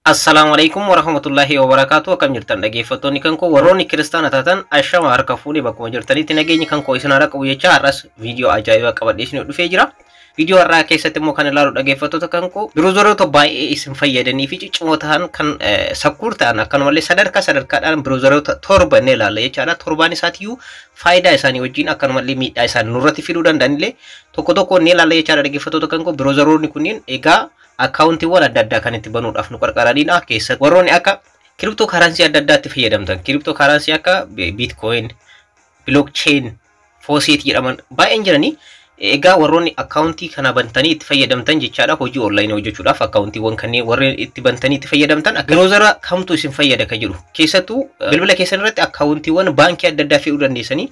Assalaamu alaikum warahmatullahi wabarakaatu. Akkam jirtan dhaggeeffattoonni kan koo, warroonni kiristaana taatan ashama harka fuudhee bakkuma jirtanitti nageenyi kan koo isin haa qabu jecha har'as viidiyoo ajaa'ibaa qabadhee isin dhufee jira. Viidiyoo har'aa keessatti immoo kan ilaalu dhaggeeffattoota kan koo browseroota baay'ee isin fayyadanii fi ciccimoo ta'an kan secure ta'an akkanumallee sadarkaa sadarkaadhaan browseroota 7 ni ilaalla jechaadha. Torbaan isaatiyyuu faayidaa isaanii wajjin akkanumallee miidhaa isaan nurratti fiduu danda'anillee tokko tokko ni ilaalla jechaadha dhaggeeffattoota kan koo. Browseroonni kunneen egaa akkaawuntiiwwan adda addaa kan itti banuudhaaf nu qarqaranidha. Keessatti warroonni akka crypto currency adda addaatti fayyadamtan, crypto currency akka Bitcoin, blockchain, faucet jedhaman baay'een jiranii. Egaa warroonni akkaawuntii kana bantanii itti fayyadamtan jechaadha, hojii onlaayinii hojjechuudhaaf akkaawuntiiwwan kanneen warreen itti bantanii itti fayyadamtan browsera kamtu isin fayyada kan jedhu, keessattuu bilbila keessan irratti akkaawuntiiwwan baankii adda addaa fe'uu dandeessanii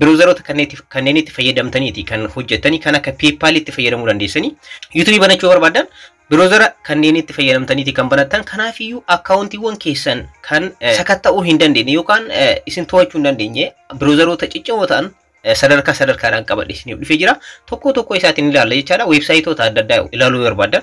browseroota kanneen itti fayyadamtaniiti kan hojjetanii kan akka PayPal itti fayyadamuu dandeessanii, YouTubeii banachuu barbaadan browsera kanneen itti fayyadamtaniiti kan banattan. Kanaafiyyuu akkaawuntiiwwan keessan kan sakatta'uu hin dandeenye yookaan isin to'achuu hin dandeenye browseroota ciccimoo ta'an sadarkaa sadarkaadhaan qabadhe isiniif dhufee jira. Tokko tokko isaatiin ilaalla jechaadha. Weebsaayitoota adda addaa ilaaluu barbaadan,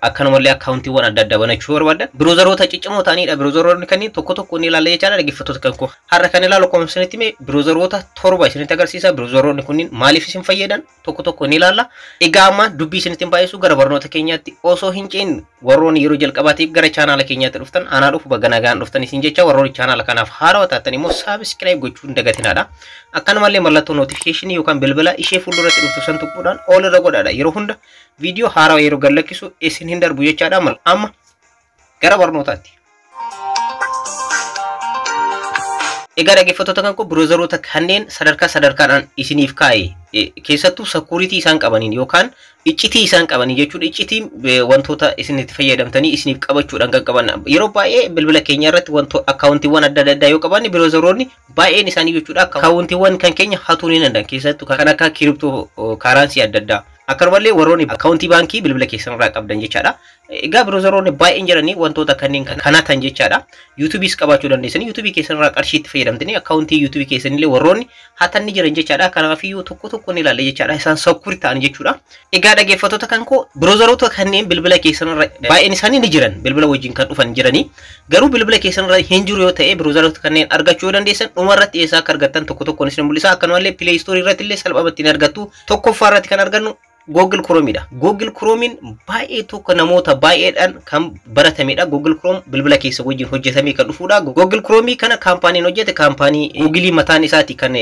akkanumallee akkaawuntiiwwan adda addaa banachuu barbaadan browseroota ciccimoo ta'anidha. Browseroonni kanneen tokko tokko ni ilaalla jechaadha. Dhaggeeffattoota kan koo, har'a kan ilaalu akkuma isinitti hime browseroota 7 isinitti agarsiisa. Browseroonni kunniin maaliif isin fayyadan tokko tokko ni ilaalla. Egaa amma dubbii isinitti hin baay'isu, gara barnoota keenyaatti osoo hin ce'in warroonni yeroo jalqabaatiif gara chaanaala keenyaatti dhuftan anaa dhufu, baga nagaan dhuftan isin jecha, warroonni chaanaala kanaaf haarawaa taatan immoo subscribe gochuu hin dagatinaadha. Akkanumallee mallattoo notificationii yookaan bilbila ishee fuulduratti dhuftu san tuquudhaan all irra godhaadha. Yeroo hunda viidiyoo haarawaa yeroo gad lakkisu isin hin darbu jechaadha. Amma gara barnootaatti. Egaa dhaggeeffattoota kan koo, browseroota kanneen sadarkaa sadarkaadhaan isiniif kaa'e keessattuu security isaan qabaniin yookaan iccitii isaan qabanii jechuudha. Iccitiin wantoota isin itti fayyadamtanii isiniif qabachuudhaan kan qaban, yeroo baay'ee bilbila keenya irratti wantoota akkaawuntiiwwan adda addaa yoo qabaanne browseroonni baay'een isaanii jechuudha akkaawuntiiwwan kan keenya hatuu ni danda'an, keessattuu kan akka crypto currency adda addaa. Akkanumallee warroonni akkaawuntii baankii bilbila keessan irraa qabdan jechaadha. Egaa browseroonni baay'een jiranii wantoota kanneen kanatan jechaadha. YouTubeis qabaachuu dandeessanii YouTubeii keessan irraa qarshii itti fayyadamtanii akkaawuntii YouTubeii keessanillee warroonni hatan ni jiran jechaadha. Kanaafiyyuu tokko tokko ni ilaalla jechaadha. Isaan secure ta'an jechuudha. Egaa dhaggeeffattoota kan koo, browseroota kanneen bilbila keessan irra baay'een isaanii ni jiran, bilbila wajjin kan dhufan jiranii, garuu bilbila keessan irra hin jiru yoo ta'e browseroota kanneen argachuu yoo dandeessan dhuma irratti eessaa akka argattan tokko tokkoon isin mul'isa. Akkanumallee Play Store irratti illee salphumatti ni argattu. Tokkoffaa irratti kan argannu Google Chromeidha. Google Chromein baay'ee tokko namoota baay'eedhaan kan baratamedha. Google Chrome bilbila keessa wajjin hojjetamee kan dhufudha. Google Chrome kana kaampaaniin hojjete kaampaanii Google mataan isaati kan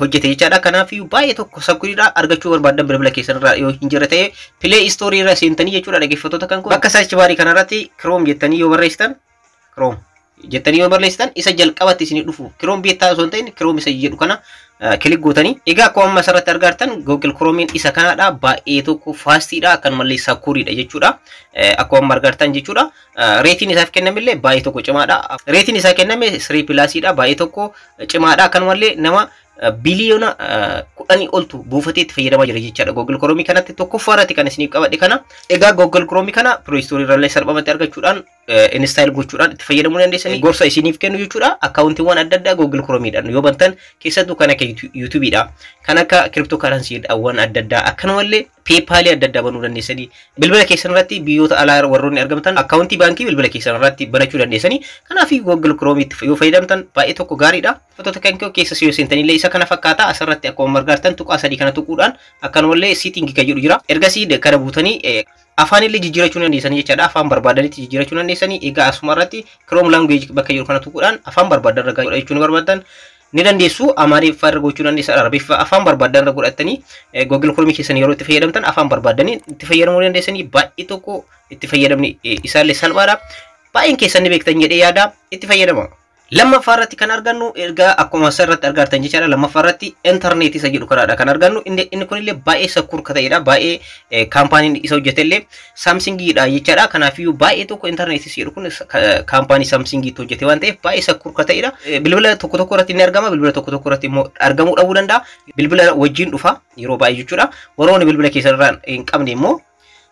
hojjete jechaadha. Kanaafiyyuu baay'ee tokko secureiidha. Argachuu barbaadan bilbila keessan irraa yoo hin jirre ta'e Play Store irra seentanii jechuudha dhaggeeffattoota kan bakka search barii kanarratti Chrome jettanii yoo barreessitan, Chrome jettanii yoo barreessitan isa jalqabatti isinii dhufu Chrome beta osoo hin ta'in Chrome isa jedhu kana click gootanii. Egaa akkuma amma asirratti argartan Google Chromein isa kanadha. Baay'ee tokko fastiidha, akkanumallee secureiidha jechuudha. Akkuma amma argartan jechuudha. Rateiin isaaf kennamillee baay'ee tokko cimaadha. Rateiin isaa kenname 3 plusiidha. Baay'ee tokko cimaadha. Akkanumallee nama biliyoona 10 oltu buufatee itti fayyadamaa jira jechaadha. Google Chrome kanatti tokkoffaa irratti kan isiniif qabadhe kana. Egaa Google Chrome kana Play Store irrallee salphumatti argachuudhaan install gochuudhaan itti fayyadamuu dandeessanii gorsa isiniif kennu jechuudha. Akkaawuntiiwwan adda addaa Google Chromeidhaan yoo bantan keessattuu kan akka YouTubeidha, kan akka crypto currencyidhaawwan adda addaa, akkanumallee PayPalii adda addaa banuu dandeessanii, bilbila keessan irratti biyyoota alaa warroonni argamtan akkaawuntii baankii bilbila keessan irratti banachuu dandeessanii. Kanaaf Google Chrome yoo fayyadamtan baay'ee tokko gaariidha. Wantoota kan keessa yoo seentanillee isa kana fakkaata. Asirratti akkuma argartan tuqaa sadii kana tuquudhaan akkanumallee setting kan jedhu jira. Ergasii kana buutanii afaan illee jijjiirachuu dandeessanii jechaadha. Afaan barbaadanitti jijjiirachuu dandeessanii. Egaa asuma irratti Chrome language bakka jiru kana tuquudhaan afaan barbaadan irra godhachuu ni barbaadan ni dandeessu. Amaariffaa irra gochuu dandeessan, Arabiffaa, afaan barbaadan irra godhatanii Google Chrome keessan yeroo itti fayyadamtan afaan barbaadanii itti fayyadamuu dandeessanii. Baay'ee tokko itti fayyadamni isaallee salphaadha. Baay'een keessan ni beektan jedhee yaada, itti fayyadama. Lammaffaa irratti kan argannu ergaa akkuma asirratti argartan jechaadha. Lammaffaa irratti intarneetii isa jedhu kanaadha kan argannu. Inni kunillee baay'ee secure ka ta'edha. Baay'ee kaampaaniin isa hojjetellee Samsungiidha jechaadha. Kanaafiyyuu baay'ee tokko intarneetii isa jedhu kun kaampaanii Samsungiitti hojjete waan ta'eef baay'ee secure ka ta'edha. Bilbila tokko tokko irratti ni argama. Bilbila tokko tokko irratti immoo argamuu dhabuu danda'a. Bilbila wajjin dhufa yeroo baay'ee jechuudha. Warroonni bilbila keessan irraa hin qabne immoo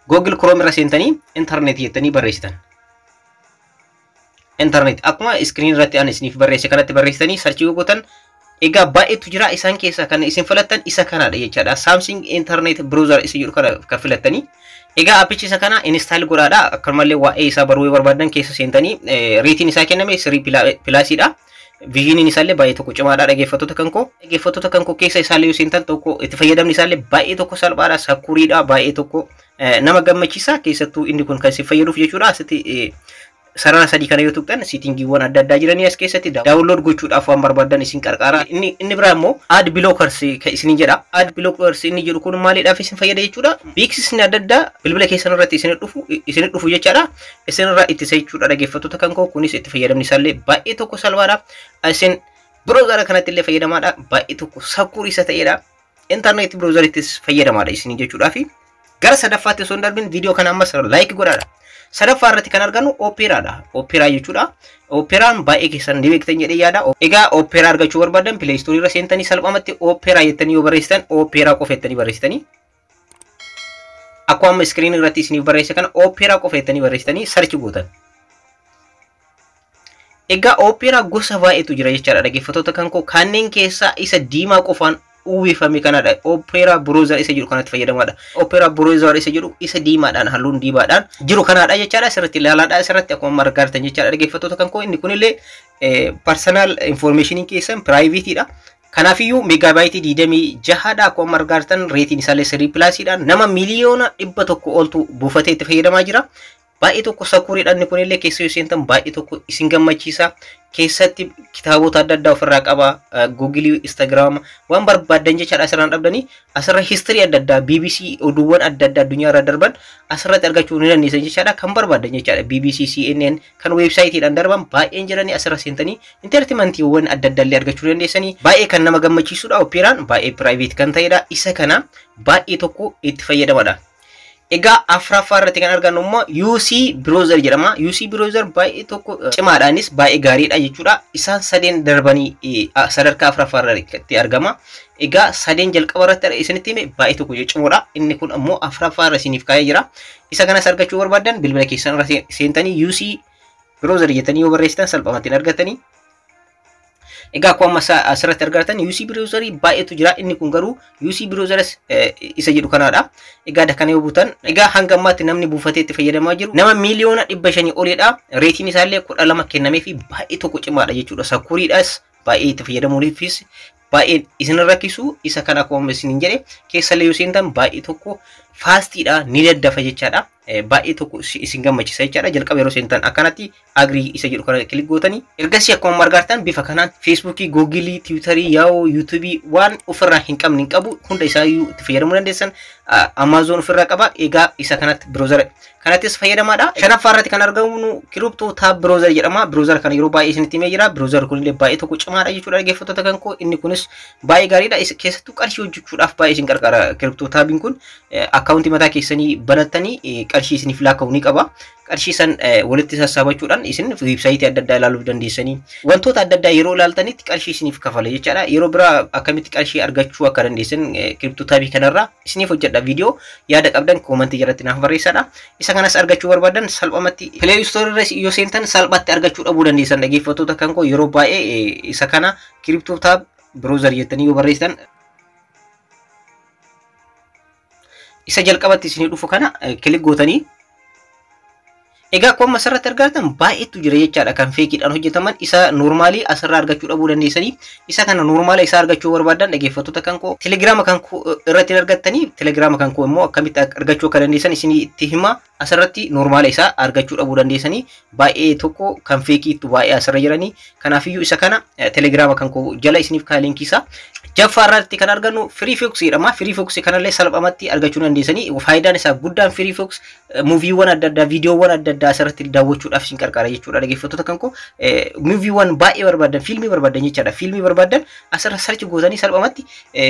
Google Chrome irra seentanii intarneetii jettanii barreessitan. Internet akkuma screen irratti ani isiniif barreesse kanatti barreessitanii search gootan. Egaa baay'eetu jira, isaan keessaa kan isin filattan isa kanaadha jechaadha. Samsung Internet Browser isa jedhu kana kan filattanii. Egaa appichi isa kana install godhaadha. Akkanumallee waa'ee isaa baruu barbaadan keessa seentanii rateiin isaa kenname 3 plusiidha. Versioniin isaallee baay'ee tokko cimaadha, dhaggeeffattoota kan koo. Dhaggeeffattoota kan koo, keessa isaallee yoo seentan tokko itti fayyadamni isaallee baay'ee tokko salphaadha. Secureiidha, baay'ee tokko nama gammachiisa. Keessattuu inni kun kan isin fayyaduuf jechuudha. Asitti sarara sadii kana yoo tuqxan settingiiwwan adda addaa jiranii as keessatti download gochuudhaaf waan barbaadan isin qarqaara. Inni biraa immoo ad blockers kan isinin jedha. Ad blockers inni jedhu kun maaliidhaaf isin fayyada jechuudha? Beeksisni adda addaa bilbila keessan irratti isin dhufu jechaadha. Isinirraa ittisa jechuudha, dhaggeeffattoota kan koo. Kunis itti fayyadamni isaallee baay'ee tokko salphaadha. Isin browsera kanatti illee fayyadamaadha. Baay'ee tokko secure isa ta'edha. Internet browserittis fayyadamaadha isin jechuudhaafi. Gara sadaffaatti osoo hin darbin viidiyoo kana ammas like godhaadha. Sadaffaa irratti kan argannu Operaadha. Opera jechuudha. Operaan baay'ee keessan ni beektan jedhee yaada. Egaa Opera argachuu barbaadan Play Store irra seentanii salphumatti Opera jettanii yoo barreessitan, Opera qofa jettanii barreessitanii. Akkuma amma screen irratti isiniif barreesse kana Opera qofa jettanii barreessitanii search gootan. Egaa Opera gosa baay'eetu jira jechaadha, dhaggeeffattoota kan koo. Kanneen keessaa isa diimaa qofaan uwwifame kanadha. Opera browser isa jedhu kanatti fayyadamaadha. Opera browser isa jedhu isa diimaadhaan, halluun diimaadhaan jiru kanaadha jechaadha. Asirratti ilaalaadha, asirratti akkuma argaa jirtan jechaadha, dhaggeeffattoota kan koo. Inni kunillee personal information keessan privateidha. Kanaafiyyuu megabyteii 26dha akkuma argaa jirtan, rateiin isaallee 3 plusiidha. Nama 100,000,000 oltu buufatee itti fayyadamaa jira. Baay'ee tokko secureiidha inni kunillee, keessa yoo seentan baay'ee tokko isin gammachiisa. Keessatti kitaabota adda addaa ofirraa qaba. Googleii, Instagram, waan barbaaddan jechaadha asirraan dhabdanii. Asirra history adda addaa, BBC, oduuwwan adda addaa addunyaa irra darban asirratti argachuu ni dandeessan jechaadha. Kan barbaaddan jechaadha. BBC, CNN kan websiteiidhaan darban baay'een jiranii asirra seentanii entertainmentiiwwan adda addaa illee argachuu dandeessanii. Baay'ee kan nama gammachiisudha. Operaan baay'ee private kan ta'edha. Isa kana baay'ee tokko itti fayyadamadha. Egaa afuraffaa irratti kan argannu immoo UC Browser jedhama. UC Browser baay'ee tokko cimaadhaanis baay'ee gaariidha jechuudha. Isaan sadeen darbanii sadarkaa afuraffaa irratti argama. Egaa sadeen jalqaba irratti isinitti hime baay'ee tokko cimoodha. Inni kun ammoo afuraffaa irra isiniif kaa'ee jira. Isa kanas argachuu barbaadan bilbila keessan irra seentanii UC Browser jettanii yoo barreessitan salphumatti hin argatanii. Egaa akkuma asirratti argatan UC Browserii baay'eetu jira. Inni kun garuu UC Browsers isa jedhu kanaadha. Egaa kana yoo buutan, egaa hanga ammaatti namni buufatee itti fayyadamaa jiru nama 500,000,000 oliidha. Rateiin isaallee 12 kennamee fi baay'ee tokko cimaadha jechuudha. Secureiidhaas, baay'ee itti fayyadamuufis baay'ee isin rakkisu. Isa kana akkuma isiniin jedhe keessallee yoo seentan baay'ee tokko fastiidha, ni daddafa jechaadha. Baay'ee tokko isin gammachiisa jechaadha. Jalqaba yeroo seentan akkanatti agree isa jedhu kana click gootanii ergasii akkuma argartan bifa kanaan Facebookii, Googleii, Twitterii, Yahoo, YouTubeii waan ofirraa hin qabne hin qabu, hunda isaayyuu itti fayyadamuu dandeessan. Amazon ofirraa qaba. Egaa isa kanatti browser kanattis fayyadamaadha. Shanaffaa irratti kan argamu CryptoTab Browser jedhama. Browser kana yeroo baay'ee isinitti himee jira. Browser kunillee baay'ee tokko cimaadha jechuudha, dhaggeeffattoota kan koo. Inni kunis baay'ee gaariidha. Keessattuu qarshii hojjechuudhaaf baay'ee isin gargaara. CryptoTabiin kun akkaawuntii mataa keessanii banattanii qarshii isiniif lakkaa'u ni qaba. Qarshii san walitti sassaabachuudhaan isin websiteii adda addaa ilaaluu dandeessanii, wantoota adda addaa yeroo ilaaltanitti qarshii isiniif kafala jechaadha. Yeroo biraa akkamitti qarshii argachuu akka dandeessan CryptoTabii kanarraa isiniif hojjedha viidiyoo. Yaada qabdan commentii jalatti naaf barreessadha. Isa kanas argachuu barbaadan salphumatti Play Store irra yoo seentan salphatti argachuu dhabuu dandeessan, dhaggeeffattoota kan koo. Yeroo baay'ee isa kana CryptoTab Browser jettanii yoo barreessitan isa jalqabatti isinii dhufu kana click gootanii. Egaa akkuma asirratti argatan baay'eetu jira jechaadha kan fakeiidhaan hojjetaman. Isa normalii asirraa argachuu dhabuu dandeessanii. Isa kana normala isaa argachuu barbaadan, dhaggeeffattoota kan koo, Telegrama kan koo irratti argattanii. Telegrama kan koo immoo akkamitti argachuu akka dandeessan isinii itti hima. Asirratti normala isaa argachuu dhabuu dandeessanii, baay'ee tokko kan fakeiitu baay'ee asirra jiranii. Kanaafiyyuu isa kana Telegrama kan koo jala isiniif kaa'e linkii isaa. Jaffaa irratti kan argannu Firefox jedhama. Firefox kanallee salphumatti argachuu dandeessanii. Faayidaan isaa guddaan Firefox moviiwwan adda addaa, viidiyoowwan adda addaa asirratti daawwachuudhaaf isin gargaara jechuudha, dhaggeeffattoota kan koo. Moviiwwan baay'ee barbaadan, fiilmii barbaadan jechaadha. Fiilmii barbaadan asirra search gootanii salphumatti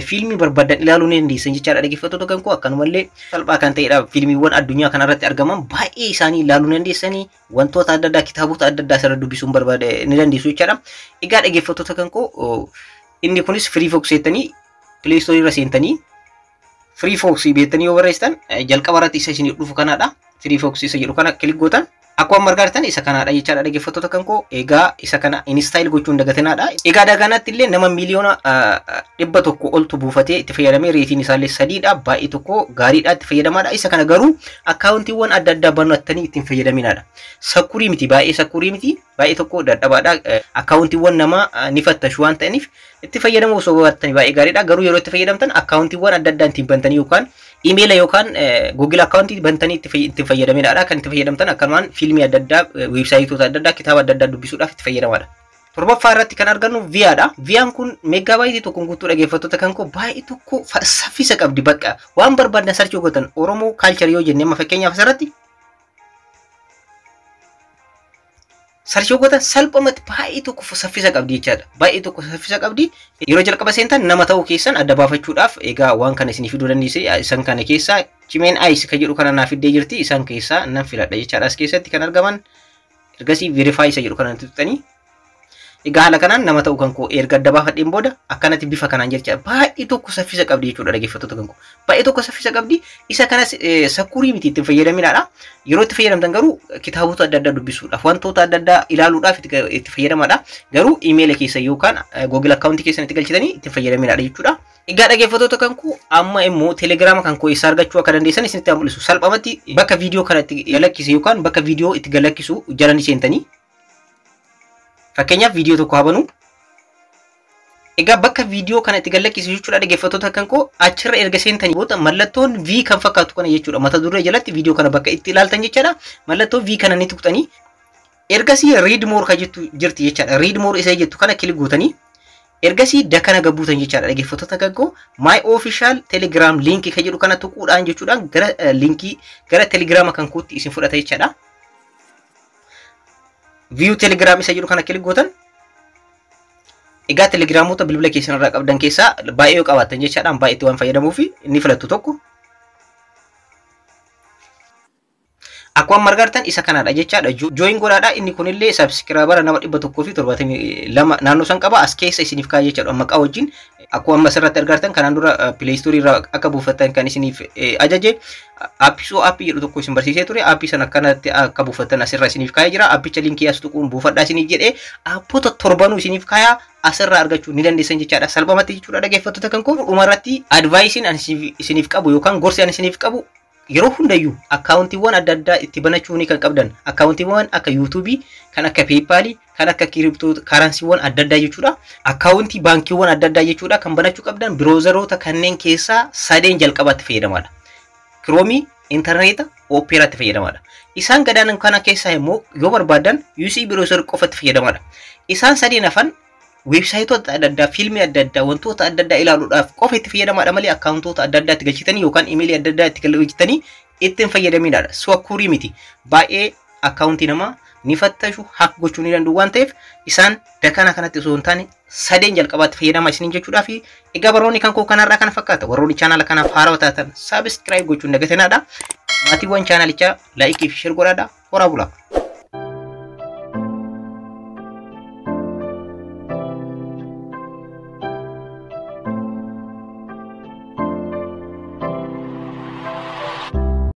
fiilmii barbaadan ilaaluu ni dandeessan jechaadha, dhaggeeffattoota kan koo. Akkanumallee salphaa kan ta'edha. Fiilmiiwwan addunyaa kanarratti argaman baay'ee isaanii ilaaluu ni dandeessanii. Wantoota adda addaa, kitaabota adda addaa asirra dubbisuun barbaade ni dandeessu jechaadha. Egaa dhaggeeffattoota kan koo, inni kunis Firefox jettanii Play Store irra seentanii Firefox beektanii yoo barreessitan jalqaba irratti isa isinii dhufu kanaadha. Firefox isa jedhu kana click gootan. Akkuma argitan isa kanaadha jechaadha, dhaggeeffattoota kan koo. Egaa isa kana install gochuun dagatinaadha. Egaa daganatti illee nama 100,000,000 oltu buufatee itti fayyadamee, rateiin isaallee 3dha. Baay'ee tokko gaariidha, itti fayyadamaadha. Isa kana garuu akkaawuntiiwwan adda addaa banattanii ittiin fayyadaminaadha. Secure miti, baay'ee secure miti, baay'ee tokko dadhabaadha. Akkaawuntiiwwan namaa ni fattashu waan ta'aniif itti fayyadamuu osoo baattanii baay'ee gaariidha. Garuu yeroo itti fayyadamtan akkaawuntiiwwan adda addaa ittiin bantanii yookaan iimeela yookaan Google akkaawuntii bantanii ittiin fayyadaminaadha. Kan itti fayyadamtan akkanumaan fiilmii adda addaa, weebsaayitoota adda addaa, kitaaba adda addaa dubbisuudhaaf itti fayyadamaadha. Torbaffaa irratti kan argannu Viaadha. Viaan kun meeggaabaaytii tokkoon guutuu, dhaggeeffattoota kan koo, baay'ee tokko saffisa qabdi bakka. Waan barbaadan search gootan, Oromoo culture yoo jenne amma fakkeenyaaf asirratti search gootan, salphumatti baay'ee tokko saffisa qabdi jechaadha. Baay'ee tokko saffisa qabdi. Yeroo jalqaba seentan nama ta'uu keessan adda baafachuudhaaf egaa waan kana isinii fiduu dandeesse. Isaan kana keessaa Chimeen Ayis kan jedhu kana naaf fiddee jirti. Isaan keessaa nan filadha jechaadha as keessatti kan argaman. Ergasii verify isa jedhu kana tuqxanii. Egaa haala kanaan nama ta'uu kan koo erga adda baafadheen booda akkanatti bifa kanaan jecha baay'ee tokko saffisa qabdi jechuudha, dhaggeeffattoota kan koo. Baay'ee tokko saffisa qabdi. Isa kanas secure miti, ittiin fayyadaminaadha. Yeroo itti fayyadamtan garuu kitaabota adda addaa dubbisuudhaaf, wantoota adda addaa ilaaluudhaaf itti fayyadamaadha. Garuu iimeela keessa yookaan Google akkaawuntii keessan itti galchitanii itti fayyadaminaadha jechuudha. Egaa dhaggeeffattoota kan koo, amma immoo telegiraama kan koo eessa argachuu akka dandeessan isinitti mul'isu. Salphumatti bakka viidiyoo kana itti galakkise yookaan bakka viidiyoo itti galakkisu jala ni seentanii. Fakkeenyaaf viidiyoo tokko haa banuu. Egaa bakka viidiyoo kana itti galakkisu jechuudha, dhaggeeffattoota kan koo, achirra erga seentanii booda mallattoon V kan fakkaatu kana jechuudha. Mata duree jalatti viidiyoo kana bakka itti ilaaltan jechaadha. Mallattoo V kana ni tuqxanii. Ergasii read more kan jettu jirti jechaadha. Read more isa jettu kana click gootanii ergasii dakana gabbuutan jechaadha, dhaggeeffattoota kan koo. My official Telegram link kan jedhu kana tuquudhaan jechuudhaan gara linkii gara Telegrama kan kootti isin fudhata jechaadha. View Telegram isa jedhu kana click gootan. Egaa telegiraamoota bilbila keessan irraa qabdan keessaa baay'ee yoo qabaattan jechaadhaan baay'eetti waan fayyadamuuf inni filattu tokko. Akkuma argartan isa kanaadha jechaadha. Join godhaadha. Inni kunillee subscriber nama 172 naannoo san qaba. As keessa isiniif kaa'e jechaadha. Maqaa wajjin akkuma amma asirratti argartan kanaan dura Play Store irraa akka buufattan kan isiniif ajaje aappisoo aappii jedhu tokko isin barsiisee ture. Aappii sana akkanatti akka buufattan asirra isiniif kaa'ee jira. Aappicha linkii as tuquun buufadhaa isiniif jedhee aappota torbanuu isiniif kaayaa, asirraa argachuu ni dandeessan jechaadha. Salphumatti jechuudha, dhaggeeffattoota kan koo. Dhumarratti adviceiin ani isiniif qabu yookaan gorsi ani isiniif qabu, yeroo hundayyuu akkaawuntiiwwan adda addaa itti banachuu ni kan qabdan akkaawuntiiwwan akka yuutuubii, kan akka PayPalii, kan akka crypto currencywwan adda addaa jechuudha. Akkaawuntii baankiiwwan adda addaa jechuudha kan banachuu qabdan browseroota kanneen keessaa sadeen jalqabaatti fayyadamaadha. Kiroomii, intarneeta, Operaatti fayyadamaadha. Isaan gadaanan kana keessaa immoo yoo barbaadan UC browser qofatti fayyadamaadha. Isaan sadeen hafan weebsaayitoota adda addaa, fiilmii adda addaa, wantoota adda addaa ilaaluudhaaf qofa itti fayyadamaadha malee akkaawuntoota adda addaa itti galchitanii yookaan imeelii adda addaa itti galchitanii ittiin fayyadaminaadha. Secure miti. Baay'ee akkaawuntii namaa ni fattashu, hack gochuu ni danda'u waan ta'eef isaan dakana kanatti osoo hin taane sadeen jalqabaatti fayyadamaa isiniin jechuudhaa fi egaa barnoonni kan koo kanarraa kana fakkaata. Warroonni chaanaala kanaaf haarawaa taatan subscribe gochuun dagatinaadha. Maatiiwwan chaanalichaa like fi share godhaadha. Horaa bulaa.